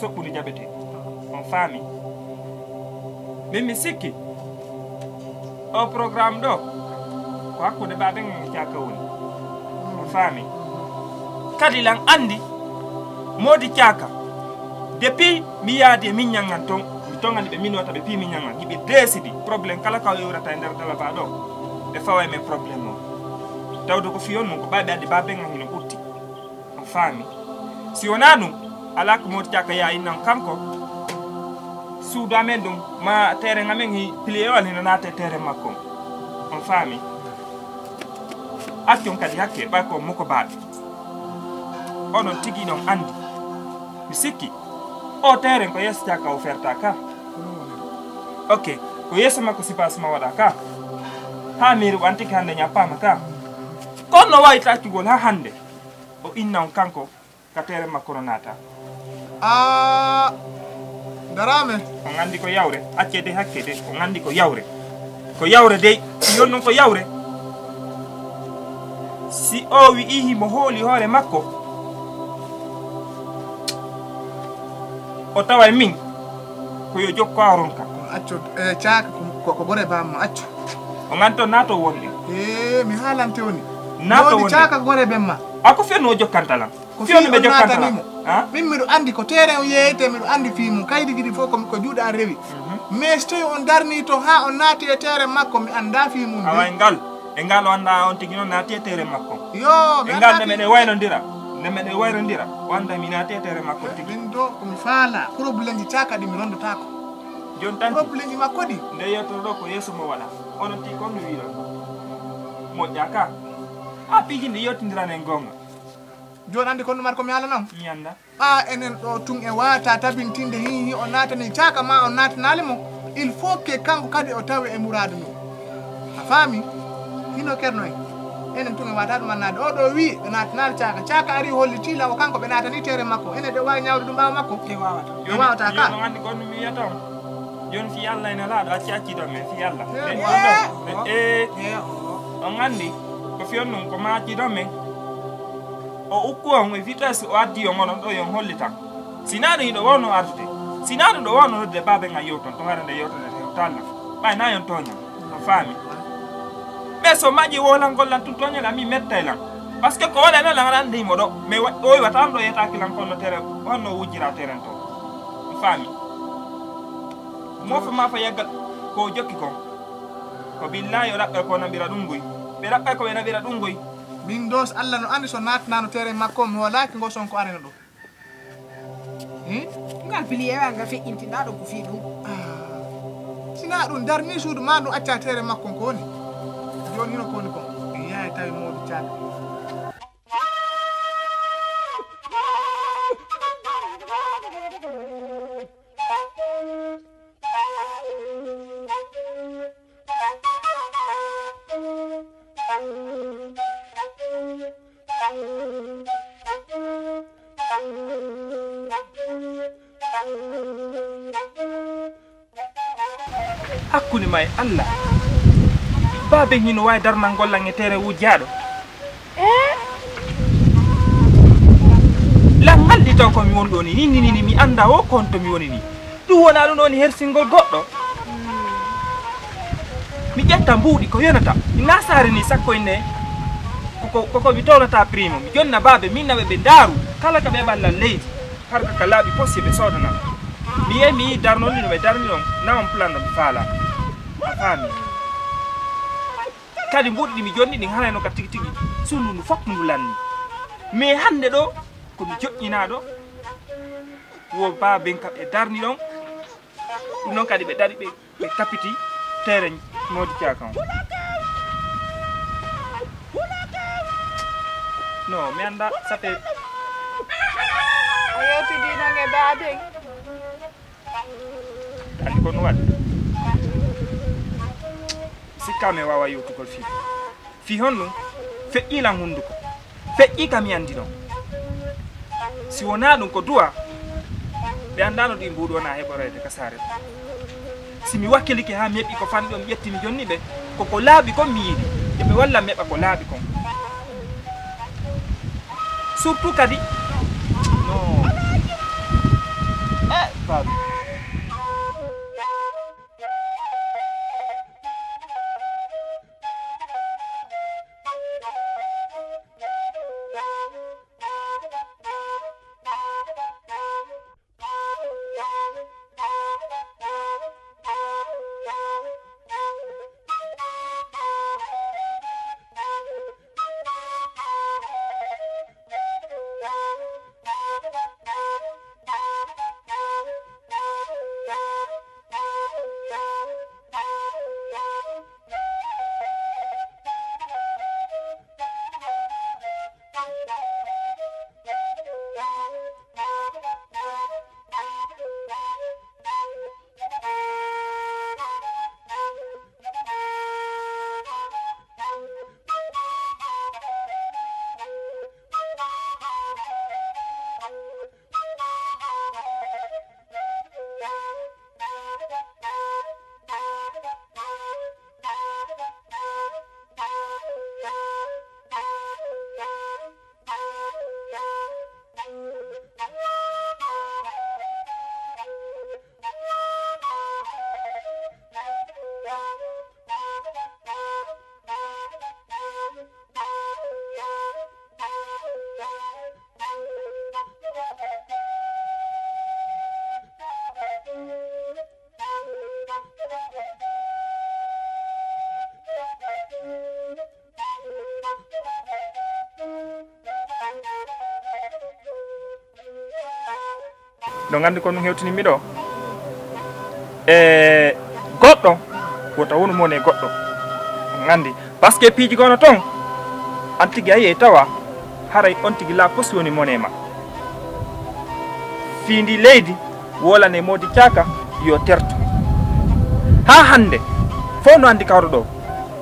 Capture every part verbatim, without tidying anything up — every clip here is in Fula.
Soɓɓude jaɓete. On faami? Min mi sikki o programme ɗo ko hakkunde baaben e caaka woni. On faami? Kadi lan anndi moodi caaka. Depuis mi yaadi e min ñanngan ton, mi tongani ɓe minota ɓe pii min ñanngan. Hiɓe deesidi problème kala ka o yewrata e nder talaba ɗo. Ɓe fawa e men problème o. Tawde ko fiyon nun ko ɓayɓe addi baaben an hino ɓutti. On faami? Si wonaa ɗum, alaa ko moodi caaka yaa innan kanko. Suudu amen ɗum, ma teeren amen hi piliye on hino naate teeren makko. On faami? Accon kadi hakke, ɓay ko moko baaɓe. Onon tigi non anndi. Mi sikki, o teeren ko yeeso caaka o ferta ka. Ok, ko yeeso makko sipaas ma waɗa ka. Haa miiri wantiki hannde ñappaama ka. Kono no waawi taccugol haa hannde. O inna on kanko, ka teeren makko no naata. A Daraame. On anndi ko yawre, accee de hakke de, on anndi ko yawre. Ko yawre dey, yon non ko yawre. Si o wi'i himo hooli hoore makko, o tawa e min, ko yo jokko aron ka. Accu, e, caaka ko, ko, ko gore bamma, accu. On anndi to naato wonde. E, mi haalante woni. Naato wonde. Caaka ko gore bamma. A ko fenno o jokkanta lan? Ko fii on ɓe jokkanta naatanii mo. Min miɗo anndi ko teeren o yeeyete, miɗo anndi fii mum. Kaydi giɗi fof ko, ko juuɗe an rewi. Mais so tawi on darnii to haa on naati e teeren makko, mi anndaa fii mum. Awa e ngal, e ngal o anndaa on tigi noon naati e teeren makko. Yo, e ngal nde meɗen waynondira, nde meɗen waynondira, o anndaa mi naati e teeren makko tigi. Min do ko mi faala, problème ji caaka ɗi mi rondotaako. Jooni tan problème ji makko ɗi. Nde yewtere ɗo ko yeeso mo waɗa. Onon tigi kon no wiiɗon. Moƴƴa ka. A piiji nde yewtindiran en goonga. Jooni anndi kon numar ko mi haala noon? Mi annda. Ɓaa enen ɗo tun e waata tabintinde hi, hi o naatani caaka ma o naatanaali mo. Il faut que kanko kadi o tawe e muraadu mum. A faami? Hino kerno en. Enen tun e waata ɗum annaade. O ɗo wii ɓe naatanaali caaka. Caaka ari hollitii law kanko ɓe naatani teere makko. Enen ɗe waawi ñawde ɗum ɓaawo makko? Ɗe waawata. Ɗe waawata ka. Jooni on anndi kon mi wiyata on. Jooni fii Alla e Nelaaɗo acci acci ɗon men fii Alla. Eh, eh, eh, eh. On anndi ko fii on ɗum ko ma acci ɗon men. O ukku on e vitesse o addi on onon ɗo yon hollitan. Si naa ɗum hiɗo wonno ardude. Si naa ɗum ɗo wonno noddude baaben an yewton to hara nde yewtata hewta Alla. Ɓay naa yon tooñan. On faami? Ɓe so maƴi wolangol lan tun tooñal ami mettay lan. Parce que ko waɗa lan lan andi mo ɗo. Mais wa-, o wiwata an ɗo yetaaki lan kono tere, honno wujjira teren to. On faami? Mo fa ma fa yaggal ko jokki kon. Ko billahi o ɗaɓɓay ko naɓira ɗum ngoy. Ɓe ɗaɓɓay ko ɓe naɓira ɗum ngoy. Min dos Alla no andi so naatnano tere makko mi walaaki ngo son ko arena ɗo. Hmm? Ngal piliyewa nga feƴƴintinɗa ɗo ko fii ɗum. Ah. Sina ɗum darni suudu ma ɗum acca tere makko ko woni. Joni hino ko woni ko. Mi yahay tawi mawɗo caaka. Hakkunde ma e Allah, baaben hino waawi darnangol lan e tere wujjaaɗo. Lan ngalɗi taw ko mi woni ɗo ni, ni, ni, ni, ni, mi annda o kon to mi woni ni. Ɗum wona ɗum ɗo ni hersingol goɗɗo. Mi ƴetta mbuuɗi ko yonata. Mi nasaare ni sakko inne. Koko, koko mi townata primo. Mi jonna baabe, min naɓe ɓe ndaaru. Kala ka ɓe ɓalla leydi. Har ka laaɓi posi ɓe soodana. Mi yehi mi yi darnol ni no ɓe darni ɗon. Na on plan ɗo mi faala. A faami. Kadi mbuuɗi ɗi mi jonni ɗin hanayno ka tigi tigi. Sundu ndu fof ndu lanni. Mais hannde ɗo, ko mi joƴƴinaaɗo. Wo baaben ka ɓe darni ɗon. Ɗum noon kadi ɓe dari ɓe, ɓe kapiti tere moodi cakan. Non, mi annda, ça fait. A yewtidii noon e baaben. Anndi ko no waɗi. Sikka mi waawa yewtugol fii. Fii honɗum? Feƴƴii lan hunnduko. Feƴƴii ka mi anndi ɗon. Si wonaa ɗum ko duwa, ɓe anndaano ɗi mbuuɗu wonaa heɓoreede ka saare ɗum. Si mi wakkilike haa mi heɓi ko fanɗi on ƴetti mi jonni ɓe, ko ko laaɓi kon mi yiɗi. Yo ɓe wallan mi heɓa ko laaɓi kon. Surtout kadi, non. Eh, Pape. No nganndi ko ɗum hewtinimmi ɗo. E goɗɗo, wota wonu mone goɗɗo. On nganndi. Parce que piiji gono toon, an tigi a yiyey tawa, haray on tigi la poste woni mone ma. Fii ndi leydi, wolane Moodi Caaka, yo tertu. Haa hannde, fof no anndi kawɗo ɗo,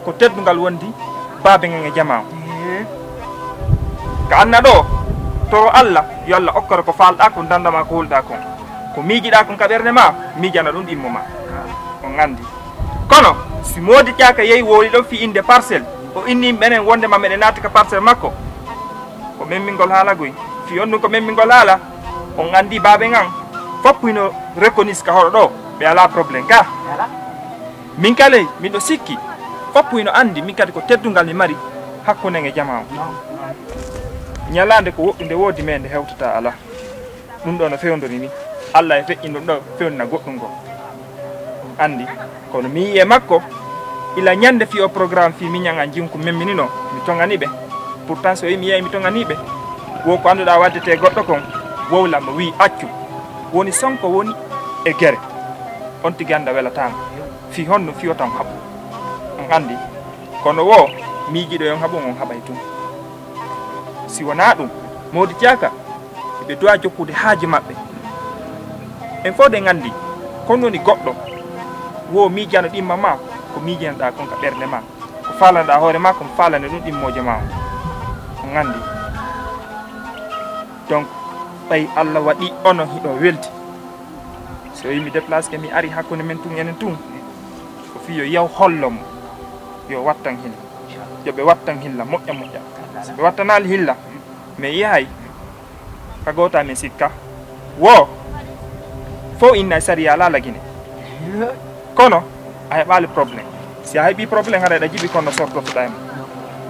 ko teddungal wondi baabe ngen e jamaa on. Ka anna ɗo, toro Alla, yo Alla okkore ko faalɗaa kon, danndama ko hulɗaa kon. Ko miijiɗaa kon ka ɓernde ma, miijana ɗum ɗimmo ma. On anndi. Kono, si Moodi Caaka yehi wowli ɗon fii innde parcelle, o inni menen wonde ma meɗen naati ka parcelle makko, ko memmingol haala goy. Fii on ɗum ko memmingol haala, on anndi baabe ngan, fof hino reconnaître ka hoɗo ɗo, ɓe alaa problème ka. Min kadi, miɗo sikki, fof hino anndi, min kadi ko teddungal mi mari hakkunde nge jamaa on. Ñalaande ko woɗɗunde woodi, mais nde hewtata alaa. Ɗum ɗo no fewndori ni. Alla e feƴƴi ɗum ɗo fewndina goɗɗum ngo. Anndi, kono mi yi'e makko, ila ñande fii o programme fii miñan an jinku memminino, mi toŋani ɓe. Pourtant, so mi yi'ay mi toŋani ɓe, wo ko annduɗaa waddete goɗɗo kon, wowla mo wi'i accu. Woni Sonko woni e gere. On tigi annda welataama. Fii honno fii o tan haɓu. On anndi, kono wo miijiɗo yon haɓu on haɓay tun. Si wonaa ɗum, Moodi Caaka, ɓe duwa jokkude haaji maɓɓe. En fof ɗen anndi, kon woni goɗɗo, wo miijano ɗimma ma, ko miijanoɗaa kon ka ɓernde ma, ko faalanoɗaa hoore ma, ko faalane ɗum ɗimmoojo ma on. On anndi. Donc, ɓay Alla waɗi onon hiɗo welti. So yimi déplace ke mi ari hakkunde men tun enen tun, ko fii yo yaw hollo mo, yo wattan hilla. Yo ɓe wattan hilla moƴƴa moƴƴa. So ɓe wattanaali hilla, mi yahay ka goota min sikka. Wo fof inna e sariya alaa lagine. Kono a heɓaali problème. Si a heɓi problème, haɗa eɗa jiɓi kono sortotoɗaa e mum.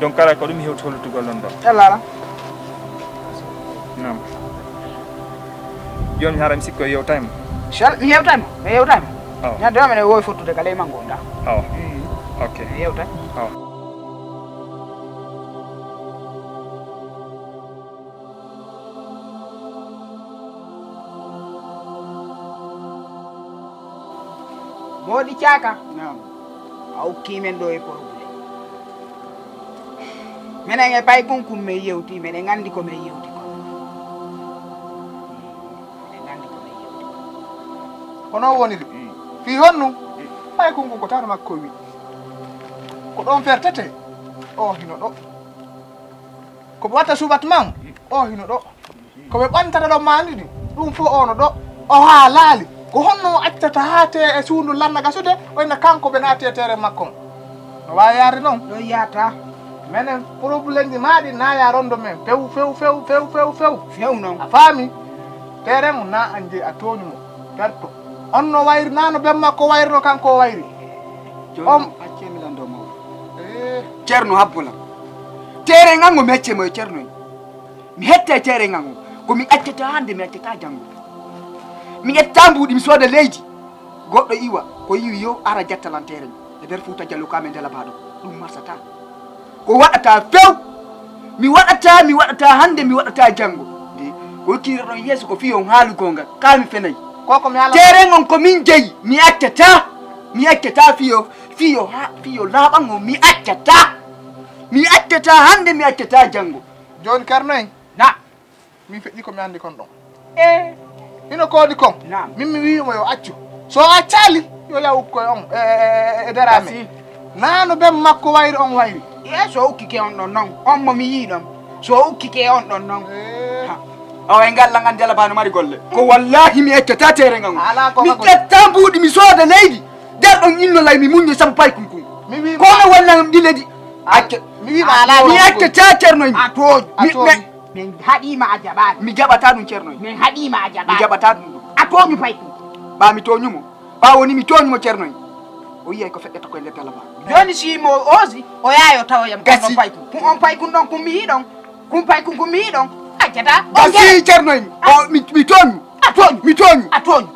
Donc, kala ko ɗum mi hewti hollitugol on ɗo. Yalla ala. Naam. Jooni hara mi sikko yewtay mo. Sal, mi yewtay mo. Mi yewtay mo. Oh. Ñande o mene wowi fottude ka ley mango nda. Oh. Mm. Ok. Mi yewtay. Oh. Moodi Caaka. Naam. A ukkii men ɗo e problème. Menen e Paykunkum men yewti, menen anndi ko men yewti kon. Menen anndi ko men yewti kon. Ko non woniri. Mm. Fii honno? Mm. Paykunkum ko tato makko wi. Ko ɗon fertete. O hino ɗo. Ko ɓe watta suuɓat man, o hino ɗo. Ko ɓe ɓantata ɗo maandidi, ɗum fof ono ɗo. O haalaali. Ko honno o accata haa tee e suudu lanna gasude, o ina kanko ɓe naati e teere makko on. No waawi yaade noon? Ɗo yahata. Menen, problème ji maaɗi naaya rondo men. Few, few, few, few, few, few. Few noon. A faami? Teere on na anje a tooñu mo. Perto. On no wayri, naa no ben makko wayrino, kanko o wayri. Jooni on accee mi lanndoo mawɗo. Eh. Ceerno, habbo lan. Teere ngan ngo mi accee mo yo Ceerno en. Mi hetta e teere ngan ngo. Ko mi accata hannde, mi accata janngo. Mi ƴetta mbuuɗi, mi sooda leydi. Goɗɗo iwa, ko iwi yo ara jatta lan teere ngan. E nder Fuuta Jallo ka men dala baaɗo. Ɗum marsataa. Ko waɗata few. Mi waɗata, mi waɗata hannde, mi waɗata janngo. De, ko kiroɗon yeeso ko fii on haali goonga. Ka mi fenay. Ko ko mi haala. Teere ngon ko min jeyi. Mi accata. Mi accata fii yo, fii yo ha, fii yo laaɓan on. Mi accata. Mi accata hannde, mi accata janngo. Jooni Ceerno en. Na. Min feƴƴi ko mi anndi kon ɗon. E. Hino koodi kon. Naam. Min mi wi'i mo yo accu. So o accaali, yo yahu ukkoye on e, e, e, e daraame. Gasi. Naa no ben makko wayri on wayri. E, so o ukkike on ɗon non. On mo mi yi'i ɗon. So o ukkike on ɗon non. E. Ha. Awa e ngal langan jala bano mari golle. Ko wallahi mi accata teere ngan. Alaa ko mi ƴetta mbuuɗi, mi sooda leydi. Nder ɗon inno lay mi muññi sabu paykun kun. Mi wi'i ma. Ko no walla ɗi leydi. A-, acca. Mi wi'i ma alaa mi ɗon accata Ceerno en. A tooñi. Mi, a tooñi. Mi, Min haɗii ma a jaɓaani. Mi jaɓataa ɗum, Ceerno en. Min haɗii ma a jaɓaani. Mi jaɓataa ɗum ɗum. A tooñu paykun. Ɓaa mi tooñu mo. Ɓaa woni mi tooñu mo, Ceerno en. O yiyay ko feƴƴata ko e nder dala ba. Jooni si mo oosi, o yahay o tawoyam kon ɗon paykun. Gasi. Kun on paykun ɗon kun mi yi'i ɗon. Kun paykun kun mi yi'i ɗon. Accata. On gere. Gasi, Ceerno en. A- O, mi, mi tooñu. A tooñu. Mi tooñu. A tooñu.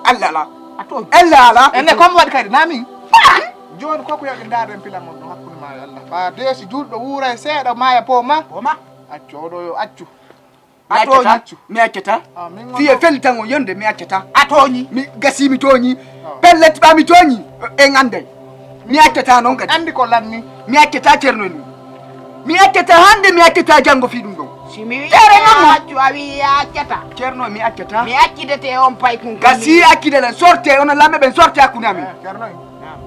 Allah ala. A tooñu. Allah ala. Enne ko mi waɗi kadi, naa min. Ko an. Jooni ko ko yaɗi ndaarɗen pilamol ɗo hakkunde maa e Allah. Ɓaa deesi juulɗo wuuray seeɗa maaya poo ma. Poo ma. Accu, oɗo yo accu. Mi accata. A tooñi. Mi accata. Ah, min fiye wonno. Feli tan o yonde, mi accata. A tooñi. Mi gasi, mi tooñi. Ah. Pellet ɓaa mi tooñi. En anday. Mi accata non kadi. Anndi ko lanni. Mi accata Ceerno en. Mi accata hannde, mi accata janngo fii ɗum ɗon. Si mi wi'i Ceerno a accu, a wi'i a accata. Ceerno, mi accata. Mi accidete on paykun kun. Gasi accide lan sorte, onon lamɓe ɓen sorte hakkunde amen. Eh, Ceerno en. Naam.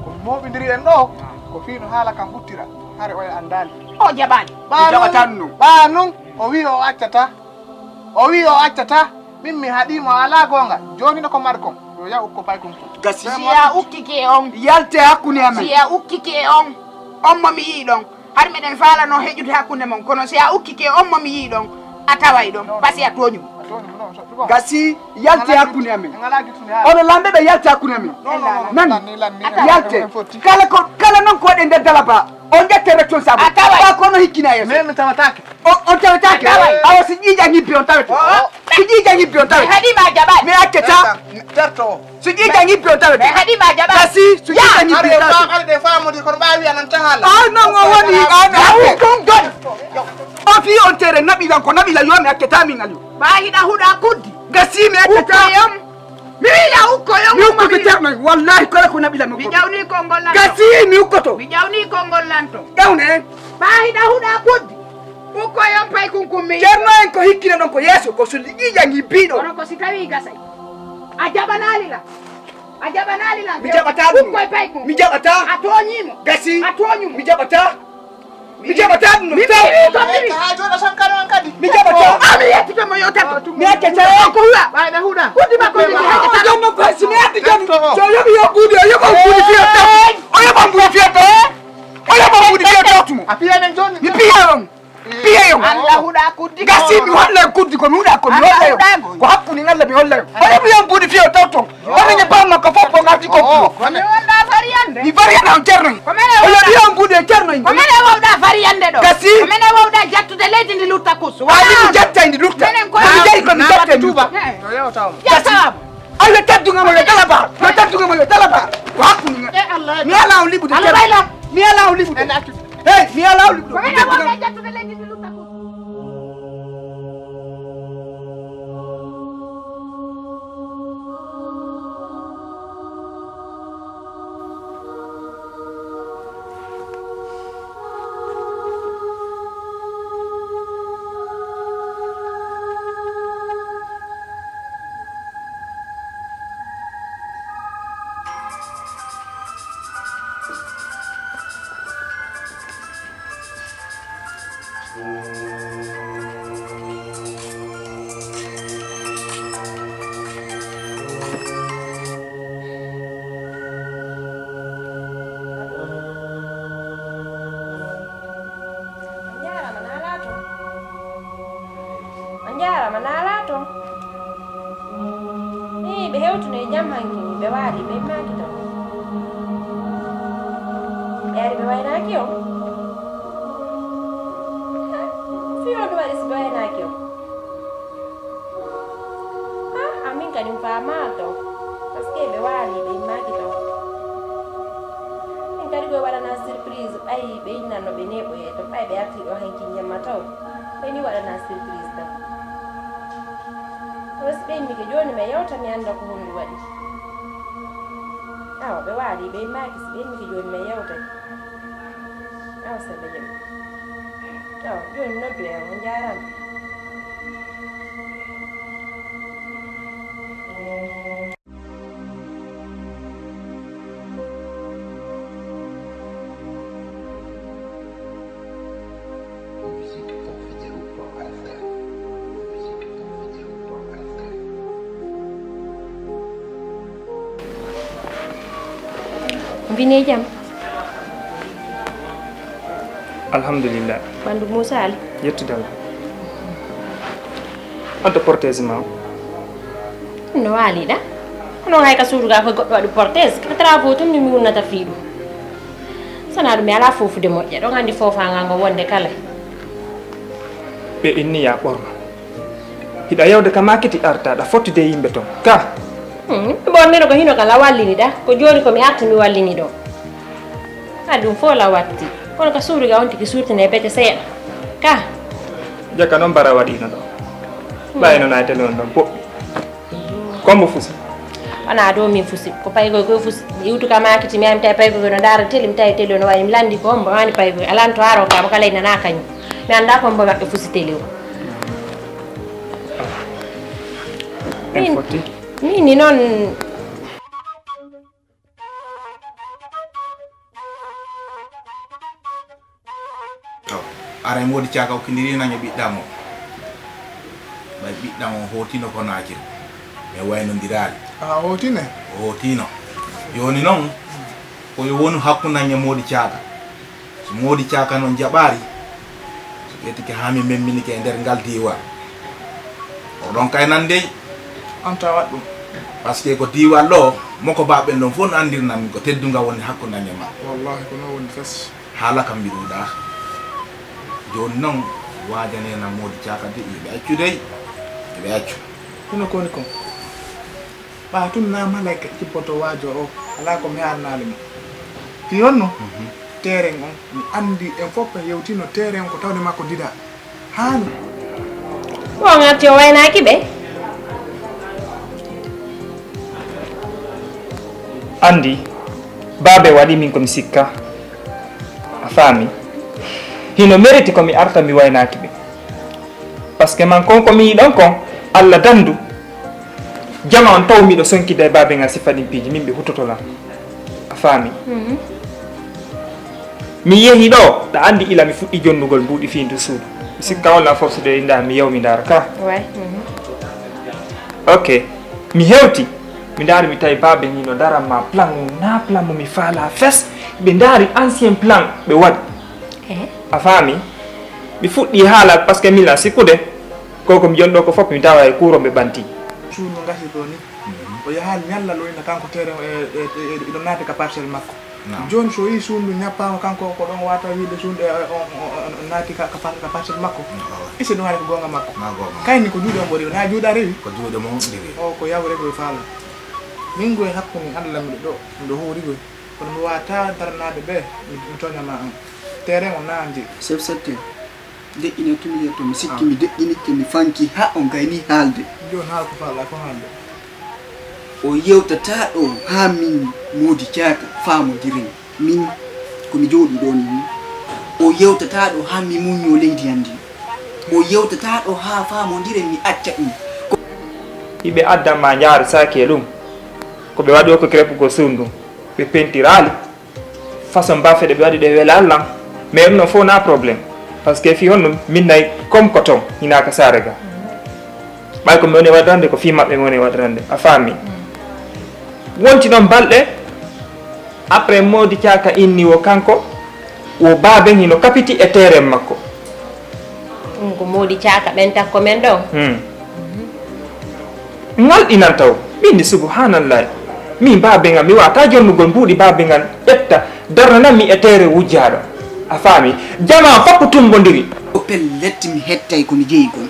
Ko mooɓindiri en ɗo, naam, ko fii no haala kan ɓuttira. Hare oya anndaali. O jaɓaali. Mi jaɓataa ɗum non. Ɓaa non, o wi'i o accata. O wi'i o accata. Min mi haɗii mo, alaa goonga. Jooni no ko mari kon. Yo yah ukko paykun kun. Gasi. Si a ukkike on. Yalte hakkunde amen. Si a ukkike on. On mo mi yi'i ɗon. Hari meɗen faalano heƴude hakkunde mon. Kono si a ukkike on mo mi yi'i ɗon, a taway ɗon. Non, non. Pasi a tooñu mo. A tooñu mo, non, so ɗum. Gasi, yalte hakkunde amen. En alaa gittude haala. Onon lamɓe ɓe yalte hakkunde amen. Non, non, non, non. Nani? Lanni, lanni, yalte. En fotti. Kala ko, kala non ko waɗe nder dala ba. On ƴette responsable. A taway. Ba ko no hikkina yeeso. Mais mi tawataake. O, on tawetaake? A taway. Awa si ƴiiƴan ñibbi on tawete. Oh. Si ƴiiƴan ñibbi on tawete. Mi haɗii ma jaɓaani. Mi accata. Terto. Si ƴiiƴan ñibbi on tawete. Mi haɗii ma jaɓaani. Gasi, si ƴiiƴan ñibbi on tawete. Ari ɗe faamodi kono ɓaawi anan tahala. Ah, non, o woni, ah, non. Yawu kon don. O fii on tere naɓilan ko naɓila yo mi accata min Aliyu. Ɓaa hiɗa huɗa kuddi. Gasi mi accata. Ukkoyam. Mi wi'a ukkoyam. Mi ukkoto Ceerno en. Wallahi kala ko naɓila mi ukkoto. Mi ƴawni konngol lanto. Gasi mi ukkoto. Mi ƴawni konngol lanto. Ƴawne en. Ɓaa hiɗa huɗa kuddi. Ukkoy on paykun kun mi. Ceerno en ko hikkina ɗon ko yeeso, ko so ƴiiƴan ñibbiiɗo. Kono ko si tawii gasay. A jaɓanaali lan. A jaɓanaali lan. Mi jaɓataa ɗum. Ukkoy paykun. Mi jaɓataa. A tooñii mo. Gasi. A tooñu mo. Mi jaɓataa. Mi jaɓataa ɗum. Mi tawi. Ka haa jooɗa tan kadi on kadi. Mi jaɓataa. A mi yettito mo yo teddo. Mi accata. Ko huɗa. Ɓayda huɗa. Uddi makko ni mi heƴata. O jonno ko si mi addi jam. So yoɓi yo buuɗi, o yoɓa buuɗi fiyo taw. O yoɓa buuɗi fiyo taw. O yoɓa buuɗi fiyo tawtu mo. A piyanen jooni. Mi piya on. Piye yo. Alla huɗa kuddi ko. Gasi mi holla en kuddi ko mi huɗa ko mi holla yo. Ko hakkunde Allah mi holla yo. Wala mi yon buuɗi fiyo taw ton. Wala ne bamma ko fof ko ngati ko. Ko mi wonda fariyande. Mi fariyana on Ceerno en. Ko mene wawɗa. Oyo ɗi on buuɗi e Ceerno en. Ko mene wawɗa fariyande ɗo. Gasi. Ko mene wawɗa jattude leydi ndi lutta kusu. Ani mi jatta ndi lutta. Menen ko. Ko mi jayi ko mi jatta ndi lutta. Yo yewtaw. Yewtaw. Ay, yo teddungal mo, yo dalabar. Yo teddungal mo, yo dalabar. Ko hakkunde ngal. Eh, Allah. Mi alaa o liɓude. Allah bayla. Mi alaa o liɓude. En accu. Hey, mi alaa o liɓude. Ko mene wonde jattude leydi ndi lutta ko. Tun e jam hanki, ɓe waali, ɓe maaki ton. Ɓe ari, ɓe waynaaki on. Fii on waɗi si ɓe waynaaki on. Ah, amin kadi mi faamaa ton. Parce que ɓe waali, ɓe maaki ton. Min kadi koye waɗana surprise, ɓay ɓe innanno ɓe neeɓoyee ton, ɓay ɓe arti ɗo hanki jemma taw. Ɓe ni waɗana surprise tan. Kono si ɓe immike jooni, mi yewta, mi annda ko honɗum waɗi. Awa, ɓe waali, ɓe immaaki, si ɓe immike jooni, mi yewtay. Awa, sella jam. Awa, jooni noddu en, on njaaraama. Mbine jam. Alhamdulillah. Ɓanndu Muusa Ali. Yettude Allah. Adda portez ma o. No waaliɗa? Onon hay ka suudu ga koye goɗɗo waɗi portez. Ka travaux tun mi mi wunnata fii ɗum. Sana ɗum mi alaa foofude moƴƴa. Ɗon anndi foofanga ngo wonde kala. Ɓe inni ya ɓorno. Hiɗa yewde ka makiti arta, ɗa fottude e yimɓe ton. Ka? Hmm, mi ɓornino ko hino ka la wallini ɗa. Ko jooni ko mi arti mi wallini ɗo. A ɗum fof la watti. Kono ka suudu ga on tigi surtine bete seeɗa. Ka? Jaka noon bara waɗino ɗo. Ɓayno na e télé on ɗon poɗɗi. Kombo fusi. Wona ɗo min fusi. Ko paygoy koy fusi. Mi iwtu ka makiti mi ami tawi paygoy koy no ndaara télé, mi tawi télé no wayi mi landi ko hombo woni paygoy. Alan to aro ka mo kala ina na kañum. Mi annda ko hombo maɓɓe fusi télé o. En Min, fotti. Min ni noon. To, ara e moodi caaka o kindiri naño ɓiɗɗam o. Ɓay ɓiɗɗam o hootino ko naacir. Ɓe waynondiraali. A hootine? O hootino. Jooni noon, ko yo wonu hakkundañe moodi caaka. So moodi caaka noon jaɓaari, so ƴettike haa mi memminike e nder ngal diiwal. Oɗon kay nan dey. Anta waɗ ɗum. Parce que ko diiwal ɗo, moko baɓɓen ɗon fof no anndirnan ko teddungal woni hakkundañe maɓɓe. Wallahi ko noon woni fes. Haala kam mi ɗuuɗa. Jooni noon waajanena moodi caaka de, yo ɓe accu dey. Yo ɓe accu. Hino ko woni kon? Ɓaa tun na malayka jibboto waajo o, alaa ko mi haalnaali mo. Fii honno? Teeren on, mi anndi en fof en yewtino teeren on ko tawde makko dida. Haani. Mo on arti o waynaaki ɓe. Anndi, baabe waɗi min ko mi sikka. A faami? Hino meriti ko mi arta mi waynaaki ɓe. Parce que man kon ko mi yiɗon kon, Alla dandu. Jama on taw miɗo sonkida e baabe ngal sifa ɗin piiji, min ɓe hutoto lan. A faami? Mi yehi ɗo, ɗa anndi ila mi fuɗɗi jonnugol mbuuɗi fii ndu suudu. Mi sikka on lan forsude inda mi yaw mi ndaara ka. Ok. Mi hewti, mi ndaari mi tawi baabe ni no daran ma plan, na plan mo mi faala fes. Ɓe ndaari ancien plan ɓe waɗi. A faami? Mi fuɗɗi haala parce que mila sikkude ko ko mi jonɗo ko fof mi tawa e kuuro ɓe ɓanti. Suudu ngasi ɗo ni. O yahaali ñalla ɗo ina kanko tere iɗo naati ka parcelle makko. Jooni so yii suudu ñappaama kanko ko ɗon wata wiide suudu naati ka parcelle makko. Isi ɗum hari ko goonga makko. Kayni ko juuɗe on o rewi na juuɗe a rewi. Ko juuɗe mo rewi. O ko yaw rewi faala. Min goy hakkunde Alla miɗo ɗo miɗo hoori goy. Kono mi wata daranaade ɓe mi toñama an. Terrain o naandi. Chef secteur. Deƴƴina tun yeeto mi sikki mi deƴƴinikke mi fanki ha o gayni haalde. Jooni haal ko faalɗa ko haalde. O yewtata ɗo ha min moodi caaka faamondiren min ko mi jooɗi ɗo ni. O yewtata ɗo ha mi muñño leydi an ndi. O yewtata ɗo ha faamondiren mi acca ɗum. Hiɓe addan ma njaari saaki e ɗum. Ko ɓe waɗi o ko crêpe ko suun ɗum. Ɓe pentiraali. Façon bafe ɗe ɓe waɗi ɗe welaali lan. Mais ɗum ɗon fof na problème. Parce que fii honɗum min nayi comme ko ton hinaaka saare ga. Ɓay ko mi woni waɗirande ko fii maɓɓe mi woni waɗirande a faami. Wonti ɗon balɗe après moodi caaka inni wo kanko wo baaben hino kapiti e teeren makko. Ɗum ko moodi caaka ɓen takko men ɗon. Ngal inan taw. Min ni, subhanallah. Min baabe ngan, mi waata jonnugol mbuuɗi baabe ngan ƴetta, darnanammi e teere wujjaaɗo. A faami? Jamaa fof ko tumbondiri. Ko pellet, mi hettay ko mi jeyi kon.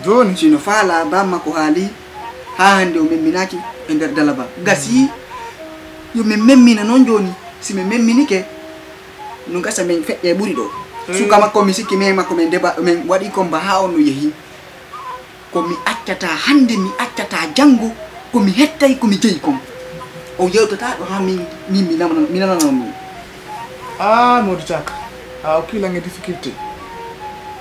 Jooni? Si no faalaa baa makko haali, haa hannde o memminaaki e nder dalaba. Gasi, yo min memmina noon jooni. Si min memminike, no gasa min feƴƴe ɓuri ɗo. Eh. Suka makko, mi sikki min makko min deba, min waɗi combat haa on no yehi. Ko mi accata hannde, mi accata janngo, ko mi hettay, ko mi jeyi kon. O yewtata ɗo haa min, min mi nanana, mi nanana on. Ah, Modou Diaka, a okkii lan e difficulté.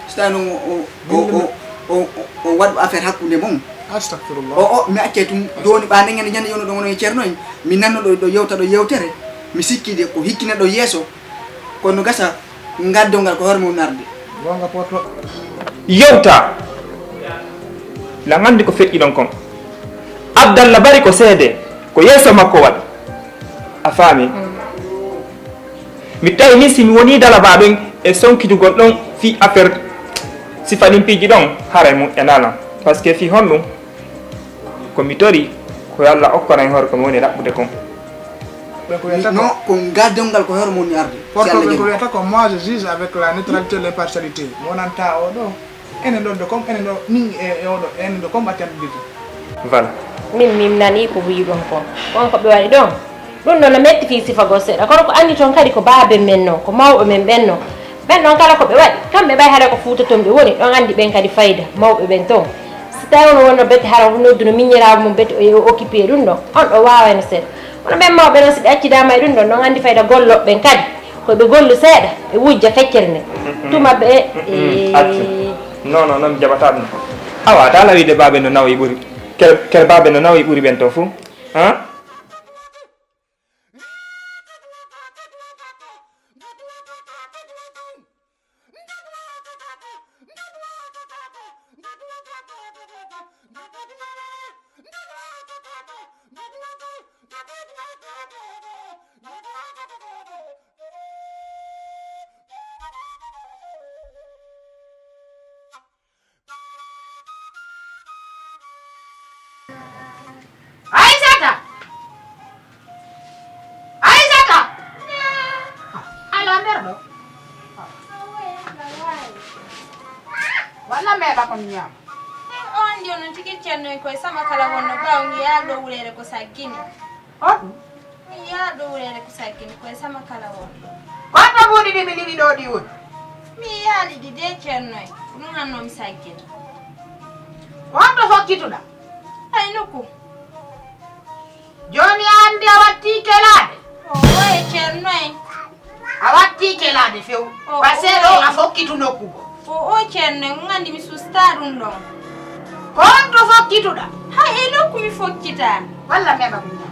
Si tawi noon o, o, Min o, le- o, o, o, o waɗu affaire hakkunde mon. Astagfirullah. O, o, mi accay tun jooni ɓa nden ñande ñande yono ɗo ngono e ceerno en. Mi nanno ɗo, ɗo yewta ɗo yewtere. Mi sikki de ko hikkina ɗo yeeso. Kono gasa ngaddongal ko hoore mum arde. Gonga poto. Yewta. Lan anndi ko feƴƴi ɗon kon. Abdallah Bari ko seede, ko yeeso makko waɗi. A faami? Mi tawi min si mi wonii dalaba ɗon e sonkitugol ɗon fii affaire sifa ɗin piiji ɗon, haray mum e nalan. Parce que fii honɗum? Ko mi tori, ko yo Allah okkana en hoore ko mi woni raɓɓude kon. Ɓe ko wiyata ko non, ko ngaddongal ko hoore mum woni arde. Si Porto Allah ɓe ko jaɓi. Wiyata ko moi je juge avec la neutralité et l'impartialité. Mi wonanta oɗo, enen ɗo de comme, enen ɗo, min e, e oɗo, enen ɗo comme a tendiditi. Voilà. Min, min nanii ko wiyi ɗon kon. Kon ko ɓe waɗi ɗon. Ɗum ɗon no metti fii sifagol seeɗa. Kono ko anndi toon kadi ko baabe men non, ko mawɓe men ɓen non. Ɓen ɗon kala ko ɓe waɗi, kamɓe ɓay hara ko Fuuta toon ɓe woni, ɗon anndi ɓen kadi fayda, mawɓe ɓen toon. Si tawi on wonno bete hara nodduno miññiraawo mum bete o, o occupé ɗum ɗon, on ɗo waawayno seeɗa. Kono ɓen mawɓe noon, si ɓe accidaama e ɗum ɗon, noon anndi fayda gollooɓe ɓen kadi, ko ɓe gollu seeɗa, ɓe wujja feccere nden. Tuma ɓe, e accu. Non, non, non, mi jaɓataa ɗum. Awa, ta ala wiide baabe no nawoyi ɓuri. Ker, ker baabe no nawoyi ɓuri ɓen to fuu. Han? Aysata! Aysata! Ala nder ɗo. Walla meeɓa ko mi ñaama. On ndi onon tigi cennoy koye sama kala wonno ɓaawo ngi yaal ɗo wureere ko saggini. On? Mi yaha ɗo wureere ko saggini koye sama kala won. Ko honto mbuuɗi ɗi mi liɓi ɗo ɗi woni? Mi yaali ɗi de ceerno en. Ko ɗum hanno mi saggina. Ko honto fokkituɗa? Hay nokku. Jooni a anndi a watti kelaade? Oo e ceerno en. A watti kelaade few. Oo, parce que ɗo a fokkitu nokku goo. O, o ceerno en, on anndi mi susta ɗum ɗon. Ko honto fokkituɗa? Hay e nokku mi fokkita. Walla meeɓa ko mi ñaama.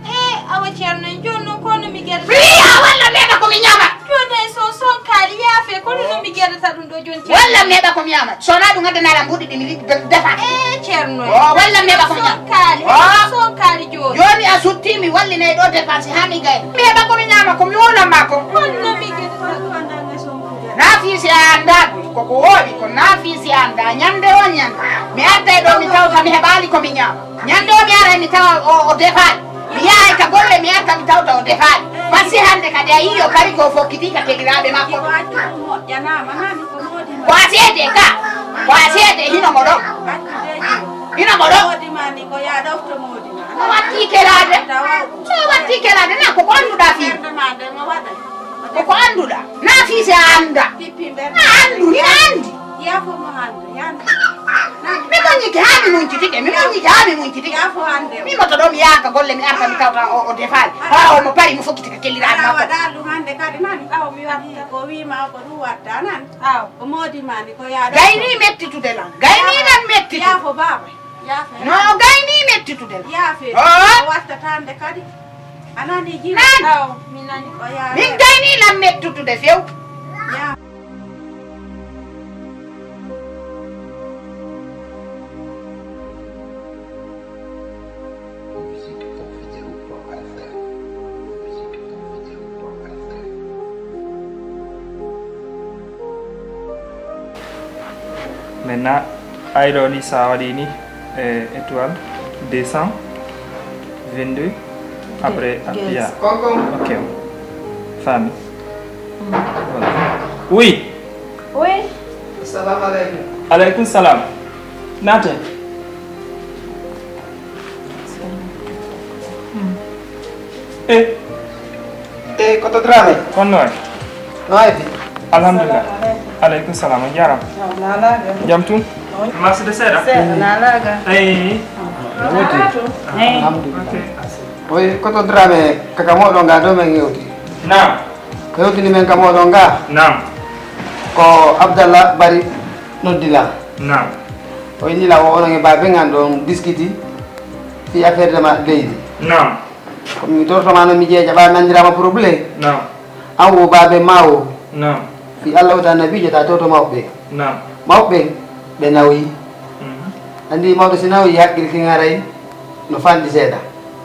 E, awa ceerno en, jooni noon ko no mi gerdata? Wiya walla meeɓa ko mi ñaama. Jooni hay so sonkaali yaafe, ko no mi gerdata ɗum ɗo jooni ceerno? Walla meeɓa ko mi ñaama. So wonaa ɗum addana lan mbuuɗi ɗi mi liɓi defa. E ceerno en. O, walla meeɓa ko mi ñaama. Sonkaali, hay sonkaali jooni. Jooni a sutti mi wallinay ɗo dépense haa mi gayna. Meeɓa ko mi ñaama ko mi wowlan ma ko. Honno mi gerdata ɗum? Naa fii si a anndaa ɗum, ko ko wooɗi, ko naa fii si a anndaa. Ñannde on ñannde, mi artay ɗo, mi tawta mi heɓaali ko mi ñaama. Ñannde o mi aray, mi tawa o, o defaali. Mi yahay ka golle, mi arta, mi tawta o defaali. Parce que hannde kadi a yii o kari ko fokkiti ka keliraaɓe makko. Ko a seede ka, ko a seede hino mo ɗo. Hino mo ɗo. O watti kelaade. O watti kelaade, na ko ko annduɗaa fii. Ko ko annduɗaa. Na fii si a anndaa. A anndu, hino anndi. Mi muññike haa mi muñcitike, mi muññike haa mi muñcitike. Mi moto ɗo, mi yaha ka golle, mi arta, mi tawta o, o defaali. Haa o mo pari, mo fokkiti ka kelliraaɗo makko. Waɗa ɗum hannde kadi nan, awa mi watta ko wiima ko ɗum watta nan. Aw. Ko moodi mani ko yaada. Gayni mettitude lan. Gayni lan mettitude. Yaafo baaba. Yaafe. No gayni mettitude lan. Yaafe. Oh. O watta tande kadi. A nani jima? Nan. Aw, mi nani. Ko yaada. Min gayni lan mettitude few. Yaafe. Maintenant, ay ɗo ni, sa waɗi ni, e étoile, Deux cent vingt-deux. Après, appuya. Konkon. Ok. Famille. Voilà. Oui. Oui. Assalamu alaikum. Alaikum salam. Nate. Eh. Eh, koto Drame. Kono noy? Noy bi? Alhamdulillah. Alaikum salam. Jaram. Nalaga. Jam tun? Marché de Seda? Seda, nalaga. Eh. Eh. Alhamdulillah. Ok. Oy, koto Drame, kaka moɗo nga do men yewti. Naam. Ko yewtini men ka moɗo nga? Naam. Ko Abdallah Bari noddila. Naam. O innila o onon e babe ngan ɗon diskiti fi affaire de ma leydi. Naam. Ko mi torto ma no mi jeeja ɓa nandirama problème. Naam. An wo babe mawo. Naam. Fi Allah wota nabijo ta toto mawɓe. Naam. Mawɓe ɓe nawyi. Mhm. Andi mawɗo si nawyi haqqil ki ngaray no fanɗi seeɗa.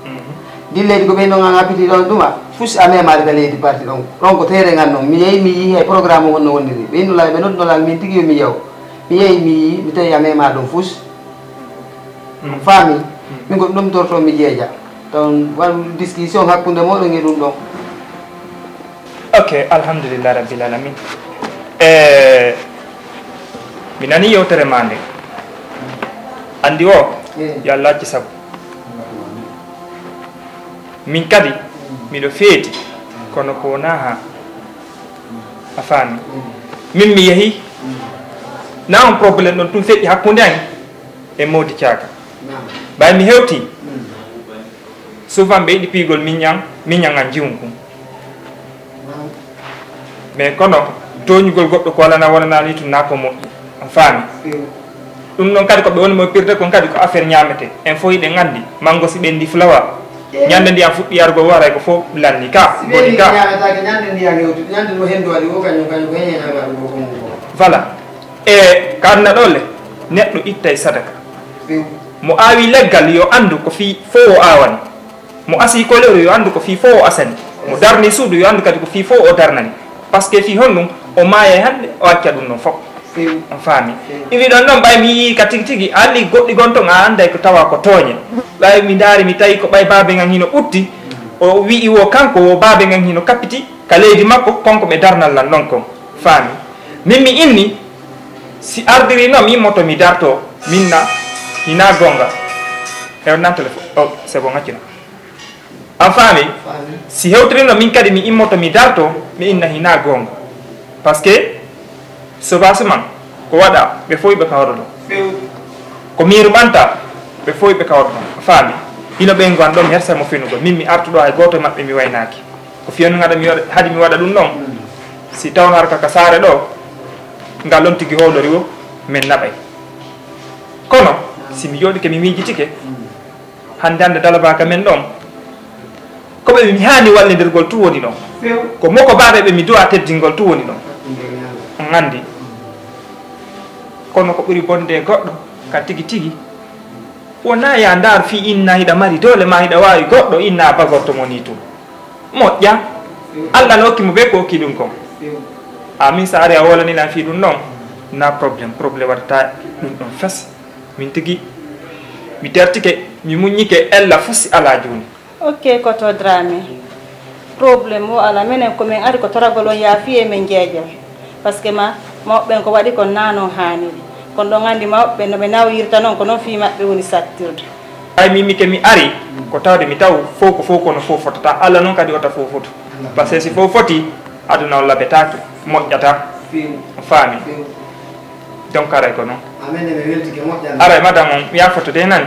Mhm. Ndi leydi ko ɓen ɗon an happiti ɗon ɗuma fus a memaade ka leydi parti ɗon. Ɗon ko tere ngan non mi yehi mi yihi hay programme wonno wonniri ɓe innolal ɓe noddonolan min tigi yo mi yaw. Mi yehi mi yihi mi tawi a mema ɗon fus. Mhm. Faami. Mhm. Min ko ɗum torto mi jeeja. Ton waɗu discussion hakkunde moɗon e ɗum ɗon. Ok, alhamdulillah rabbil alamin. E mi nani yewtere ma nde. Andi o, eh, yo Allah acci sabu. Min kadi miɗo feeti kono ko wona ha a faami. Min mi yehi na on problème ɗon tun feƴƴi hakkunde an e modi caka. Ɓay mi hewti. Souvent ɓe yiɗi piigol miñan miñan an jiwun kun. Mais kono tooñugol goɗɗo ko alana wonanani tun na ko moƴƴi. On faami? Ɗum noon kadi ko ɓe woni mo pirde kon kadi ko affaire ñaamete en fof hiɗen anndi manngo si ɓenndi fulawa ñande ndiyan fuɗɗi yargo waray ko fof lanni ka boni ka. Voilà. E ka aduna ɗo le neɗɗo ittay sadaka. Mo aawi leggal yo anndu ko fii fof o aawani. Mo asii koleeru yo anndu ko fii fof o asani. Mo darni suudu yo anndu kadi ko fii fof o darnani. Parce que fii honɗum o maayay hannde o acca ɗum ɗon fof. On faami? Iwi ɗon noon ɓay mi yii ka tigi tigi a anndi goɗɗi gon ton a annday ko tawa ko tooñe. Ɓay mi ndaari mi tawi ko ɓay baabe ngan hino ɓutti o wi'i wo kanko wo baabe ngan hino kappiti ka leydi makko konko ɓe darnal lan ɗon kon. Faami? Min mi inni si ardiri noon mi immoto mi darto minna hina gonga. E on nan téléphone o c'est bon accina. An faami? Si hewtirino min kadi mi immoto mi darto mi inna hina gonga. Parce que sobasu man ko waɗa ɓe fof ɓe kawroto. Ko miiru ɓanta ɓe fof ɓe kawroto. Faami? Hino ɓen gon ɗon hersa mo fenugol min mi artuɗo hay gooto maɓɓe mi waynaaki. Ko fiyanu ngaɗa mi waɗa hadi mi waɗa ɗum ɗon. Si tawno hara kaka saare ɗo ngal ɗon tigi howlori wo min naɓay. Kono si mi jooɗike mi miijitike hannde hannde dalabaka men ɗon ko ɓe mi haani wallindirgol tu woni ɗon. Ko moko baaɓe ɓe mi duwa teddingol tu woni ɗon. On anndi? Kono ko ɓuri bonde e goɗɗo ka tigi tigi wona ya ndar fii inna hiɗa mari doole ma hiɗa waawi goɗɗo inna bagorto mo ni tun. Moƴƴa. Allah no okki mo be ko okki ɗum kon. Amin sa ari a wolanilan fii ɗum ɗon na problème problème waɗata ɗum ɗon fes. Min tigi mi tertike mi muññike ella fus si ala joni. Ok koto drame. Problème o ala minen komin ari ko toragol on yaafiye min jeeja. Parce que ma mawɓe ɓen ko waɗi kon na non haaniri. Kon ɗon anndi mawɓe ɓen no ɓe nawyirta non ko non fii maɓɓe woni sattirde. Ay min mike mi ari ko tawde mi taw fof ko fof kono fof fotata allah noon kadi wota fof fotu. Parce que si fof foti aduna o labetaake moƴƴata. Faami? Donc aray ko noon. Aray madame on yafoto de nani.